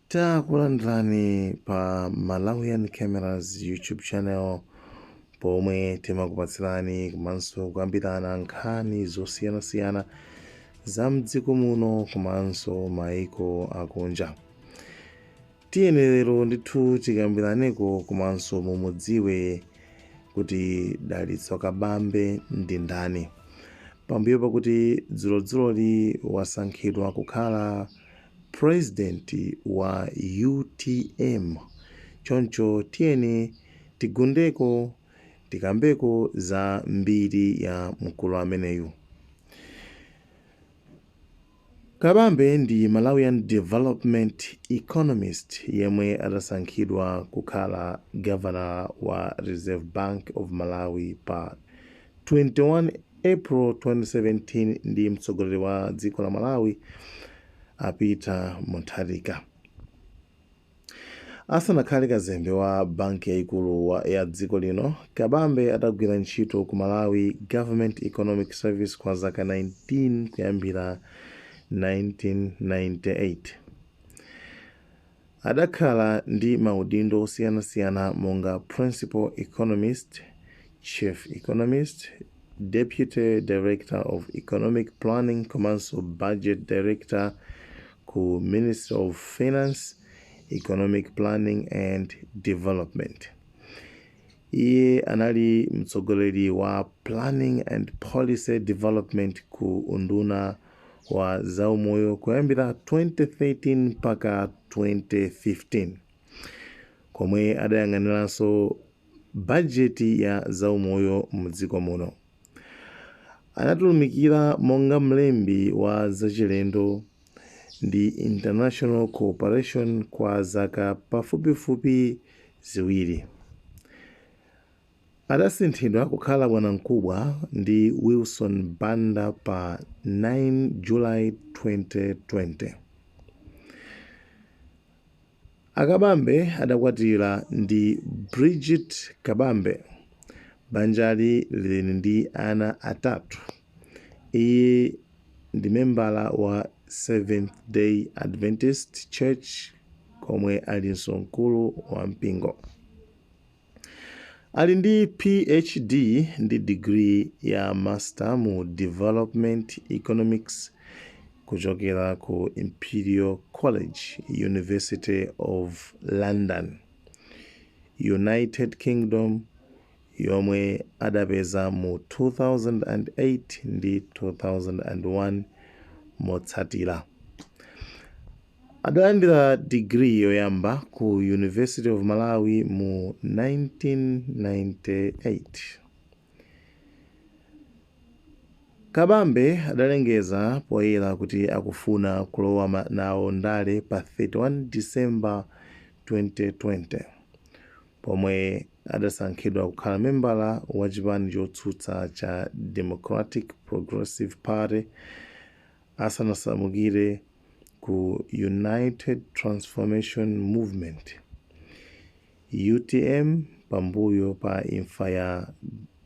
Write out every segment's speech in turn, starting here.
Takulandirani pa Malawian Cameras YouTube channel pomwe timakupatsirani komanso kukambirana nkhani zosiyanasiyana za mdziko muno komanso maiko akunja. Tiyeni lero ndithu tikambiraneko komanso mumudziwe kuti Dalitso Kabambe ndi ndani. Pambuyo pakuti dzulodzuloli wasankhidwa kukhala President wa utm choncho tiyeni tigundeko tikambeko za mbiri ya mkulu ameneyu. Kabambe ndi Malawian development economist yemwe adasankhidwa kukhala Governor wa Reserve Bank of Malawi pa 21 April 2017 ndi mtsogoleri wa dziko la Malawi a Peter Mutharika. Asanakhale kazembe wa banki yaikulu ya dziko lino, Kabambe adagwira ntchito ku Malawi Government Economic Service kwa zaka 19 kuyambira 1998. Adakhala ndi maudindo osiyanasiyana monga Principal Economist, Chief Economist, Deputy Director of Economic Planning komanso Budget Director ku Ministry of Finance, Economic Planning and Development. Iye anali mtsogoleri wa Planning and Policy Development ku unduna wa zaumoyo kuyambira 2013 mpaka 2015 komwe adayang'aniranso bajeti ya zaumoyo mdziko muno. Anatumikira monga mlembi wa zachilendo ndi International Cooperation kwa zaka pafupifupi ziwiri. Adasinthidwa kukhala bwanamkubwa ndi Wilson Banda pa 9 July 2020. A Kabambe adakwatira ndi Bridget Kabambe. Banjali lili ndi ana atatu. Iye ndi membala wa Seventh Day Adventist Church komwe alinso mkulu wa mpingo. Ali ndi PhD ndi digiri ya Master mu Development Economics kuchokera ku Imperial College, University of London, United Kingdom yomwe adapeza mu 2008 ndi 2001 motsatira. Adalandira digiri yoyamba ku University of Malawi mu 1998. Kabambe adalengeza poyera kuti akufuna kulowa nawo ndale pa 31 December 2020 pomwe adasankhidwa kukhala membala wa chipani chotsutsa cha Democratic Progressive Party asanasamukire ku United Transformation Movement, utm, pambuyo pa imfa ya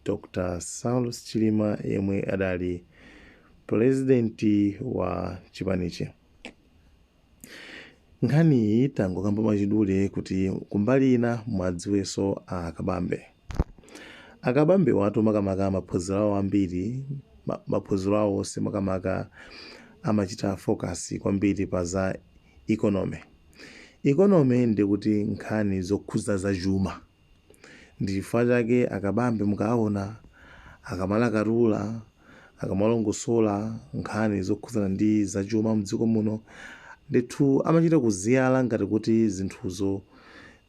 Dr Saulos Chilima yemwe adali pulezidenti wa chipanichi. Nkhaniyi tangokamba mwachidule kuti kumbali ina muwadziwenso a Kabambe. A Kabambewatu makamaka maphunziro awo ambiri, maphunziro awo onse makamaka amachita focus kwambiri pa za economy. Economy ndikuti nkhani zokhuza za chuma. Ndi chifukwa chake a Kabambe mukaona akamalakatula, akamalongosola nkhani zokhudzana ndi zachuma mdziko muno, ndithu amachita kuziyala ngati kuti zinthuzo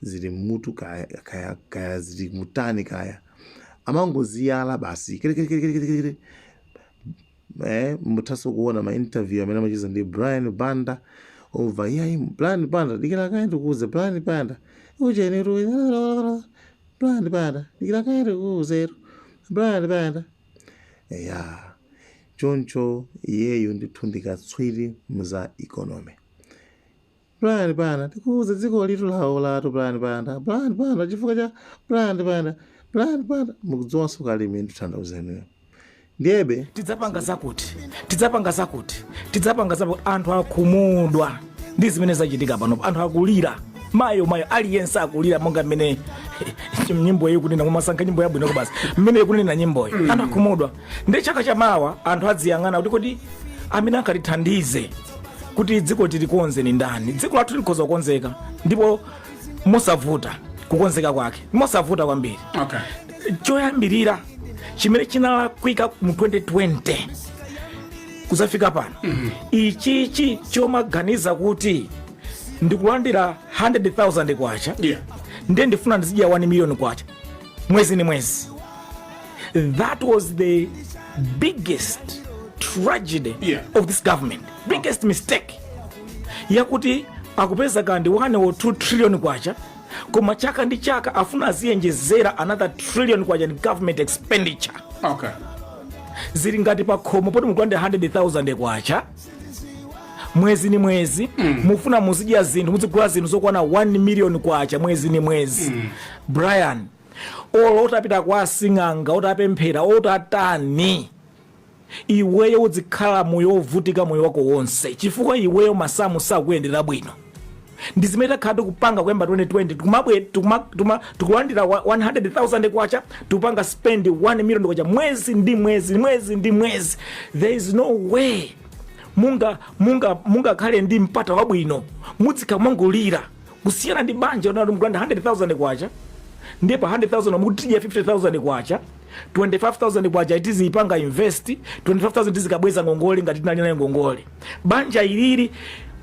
zili mmutu kaya, kaya, kaya zili mutani kaya. Amangoziyala basi kerekerekerekere. Muthanso kuona ma interview amene amacheza ndi Brian Banda umva iyayi Brian Banda dikira kaye ndikuuze Brian Banda ucheni Brian Banda dikira kaye ndikuuzetu Brian Banda ya choncho iyeyu ndithu ndi katswiri mza economy Brian Banda tikuuze dziko litu laolatu Brian Banda Brian Banda chifukwa cha Brian Banda Brian Banda mukudziwanso kale imene ndithanthauza inuyo ndiyebe Tidzapanga zakuti, tidzapanga zakuti, tidzapanga zakuti, anthu akhumudwa. Ndi zimene zachitika panopo. Anthu akulira mayo mayo, aliyense akulira, monga mmene nyimbo iyi kunena, mumasankha nyimbo yabwino basi, mmene ikunena nyimboyo. Anthu akhumudwa. Ndi chaka chamawa anthu adziyang'ana kuti kodi amene ankatithandize kuti dziko tilikonze ni ndani? Dziko lathu likhoza kukonzeka, ndipo mosavuta. Kukonzeka kwake mosavuta kwambiri. Choyambirira chimene chinalakwika mu 2020 kuzafika pano, ichichi chomaganiza kuti ndikulandira 100,000 kwacha, ndiye ndifuna ndizidya 1 million kwacha mwezi ni mwezi. That was the biggest tragedy of this government, biggest mistake, yakuti akupeza kandi 1 or 2 trillion kwacha, koma chaka ndi chaka afuna aziyenjezera another trillion kwacha in government expenditure. Zili ngati pa khomo poti mukulandira 100,000 kwacha mwezi ni mwezi, mufuna muzidya zinthu, muzigula zinthu zokwana 1 million kwacha mwezi ni mwezi. Brian, olo utapita kwa asing'anga, utapemphera, utatani, iweyo uzikhala moyo wovutika moyo wako wonse, chifukwa iweyo masamu sakuyendera bwino. Ndi zimene takhala tikupanga kuyamba 2020. Tikulandira 100,000 kwacha, tikupanga spend 1 million kwacha mwezi ndi mwezi, mwezi ndi mwezi. There is no way mungakhale ndi mpata wabwino, mudzikamangulira kusiyana ndi banja unati mukulanda 100,000 kwacha, ndiye pa 100,000 mukuti tidya 50,000 kwacha, 25,000 kwacha tiziyipanga invest, 25,000 tizikabweza ngongole ngati tinali nayo ngongole. Banja ilili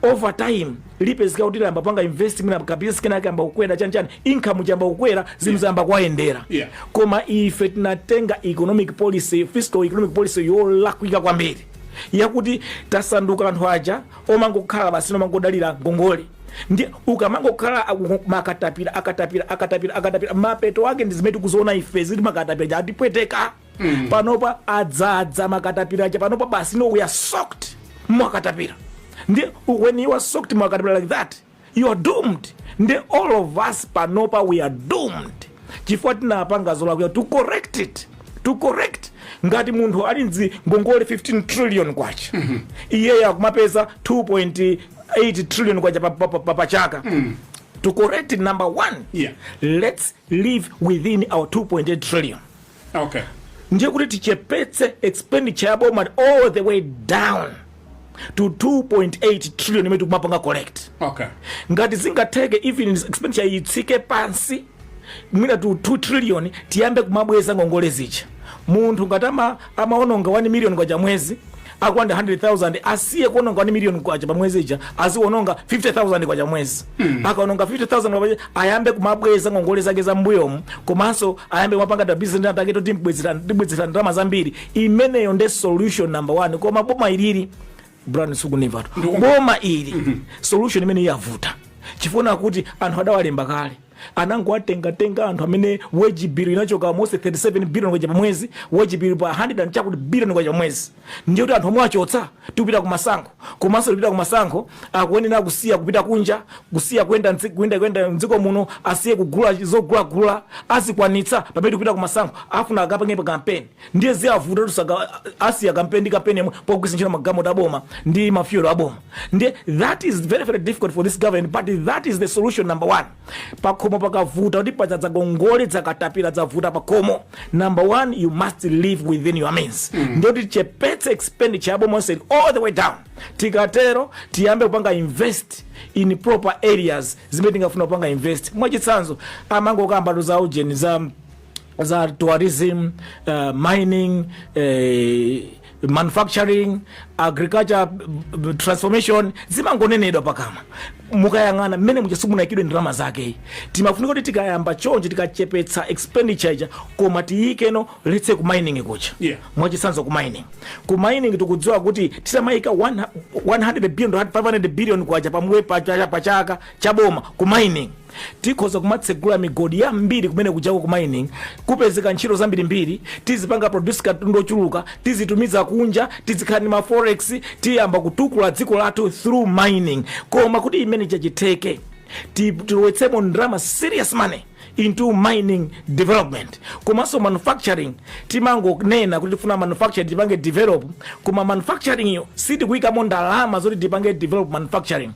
over time lipezeka kuti lamba panga invest, mwina kapisa kenake amba kukwera, chanchani, income chamba kukwera, zinthu zayamba kuwayendera. Koma ife tinatenga economic policy, fiscal economic policy yolakwika kwambiri, yakuti tasanduka anthu aja omangokhala basi, omangodalira ngongole. Ndi ukamangokhala makatapira, akatapira, akatapira, akatapira, mapeto ake ndi zimene tikuziona ife zili. Makatapira atipweteka panopa, adzadza makatapira aja panopa basi. No, we are soaked mwakatapira. Ndi when you are soaked mwakatapira like that, you are doomed. Ndi all of us panopa we are doomed, chifukwa tinapanga zolakwika. To correct it, to correct, ngati munthu ali ndi ngongole 15 trillion kwacha, iyeyo akumapeza 2.8 trillion kwacha pa chaka, to correct it, number one, let's live within our 2.8 trillion. Ndiye kuti tichepetse expenditure ya boma all the way down to 2.8 trillion imene tikumapanga collect. Ngati zingatheke, even expenditure itsike pansi mwina to 2 trillion, tiyambe kumabweza ngongole zija. Munthu ngati amaononga 1 million kwacha mwezi, akulandira 100,000, asiye kuononga 1 million kwacha pa mwezi ija, aziononga 50,000 kwacha mwezi. Akaononga 50,000 kwa mwezi, ayambe kumabweza ngongole zake za mbuyomu, komanso ayambe kumapanga ta business atake toti tibwezera ndalama zambiri. Imeneyo nde solution number one. Koma boma ilili, Brian, sukunimvatu. Boma ili, solution imene yavuta chifuna kuti anthu adawalemba kale, anangowatengatenga anthu amene wage bill inachoka almost 37 billion kwacha pamwezi, wage bill pa 100 and chakuti billion kwacha pamwezi. Ndiye kuti anthu omwe achotsa, tikupita kumasankho, komanso tikupita kumasankho, akuyenera kusiya kupita kunja, kusiya kuyenda mdziko muno, asiye kugula zogulagula, azikwanitsa pamene tikupita kumasankho? Afuna akapange pa campaign, ndiye ziyavuta kuti asiya campaign ndi campaign yomwe pogwiritsa ntchito magalimoto aboma ndi ma fuel aboma. Ndiye that is very very difficult for this government, but that is the solution number one. Pakhomo pakavuta kuti padzadza ngongole, dzakatapira, dzavuta pakhomo, number one, you must live within your means. Ndiye kuti tichepetse expenditure yaboma onse all the way down. Tikatero tiyambe kupanga invest in proper areas zimene tingafuna kupanga invest. Mwachitsanzo, amangokamba za ujeni, za tourism, mining, manufacturing, agriculture transformation, zimangonenedwa pakamwa. Mukayang'ana mmene muja simunayikidwe ndalama zake. Timafunika kuti tikayamba chonje, tikachepetsa expenditure ija, koma tiyikeno, let's say, ku mining kucha. Mwachitsanzo, ku mining tikudziwa kuti titamayika 100 billion to 500 billion kwacha pamwe pachaka chaboma ku mining, tikhoza kumatsegula migodi yambiri kumene kujako ku mining, kupezeka ntchito zambirimbiri, tizipanga produce katundu ochuluka, tizitumiza kunja, tizikhala ndi ma forex, tiyamba kutukula dziko lathu through mining. Koma kuti imene chachiteke, tilowetsemo ndalama, serious money into mining development. Komanso manufacturing, timangonena kuti tifuna manufacturing tipange develop, koma manufacturing iyo sitikuyikamo ndalama zoti tipange develop manufacturing.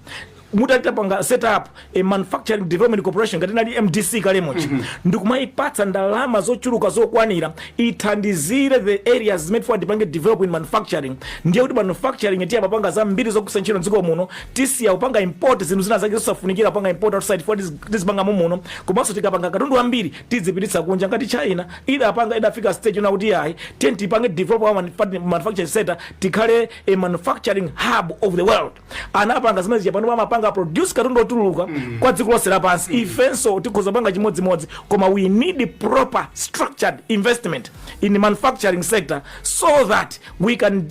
Mutatapanga set up a Manufacturing Development Corporation ngati inali MDC kalemochi, ndikumayipatsa ndalama zochuluka zokwanira ithandizire the areas zimene tifuna tipange develop in manufacturing, ndiye kuti manufacturing tiye mapanga zambiri zogwiritsa ntchito mdziko muno. Tisiya kupanga import zinthu zina zake zosafunikira kupanga import outside, for tizipanga muno. Komanso tikapanga katundu ambiri, tizipititsa kunja. Ngati China idapanga, idafika stage yona kuti ayi, tiye tipange develop our manufacturing sector, tikhale a manufacturing hub of the world. Anapanga zimene zija, pano amapanga produce katundu otuluka kwa dziko lonse lapansi. Ifenso tikhoza kupanga chimodzimodzi, koma we need proper structured investment in the manufacturing sector so that we can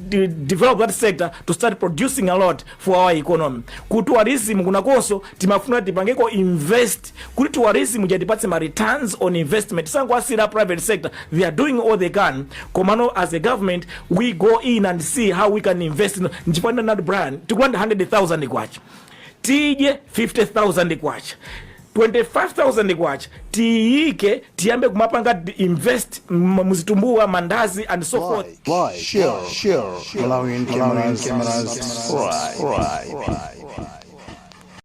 develop that sector to start producing a lot for our economy. Ku tourism kunakonso timafuna tipangeko invest kuti tourism jatipatse ma returns on investment. Sangowasiyira private sector, they are doing all they can, komano as a government we go in and see how we can invest. Nchifukwa nati, Brian, tikulanda 100,000 kwacha, tidye 50,000 kwacha, 25,000 kwacha tiyike, tiyambe kumapanga invest muzitumbuwa, mandazi and so forth. Like, share, share, Malawian cameras, subscribe.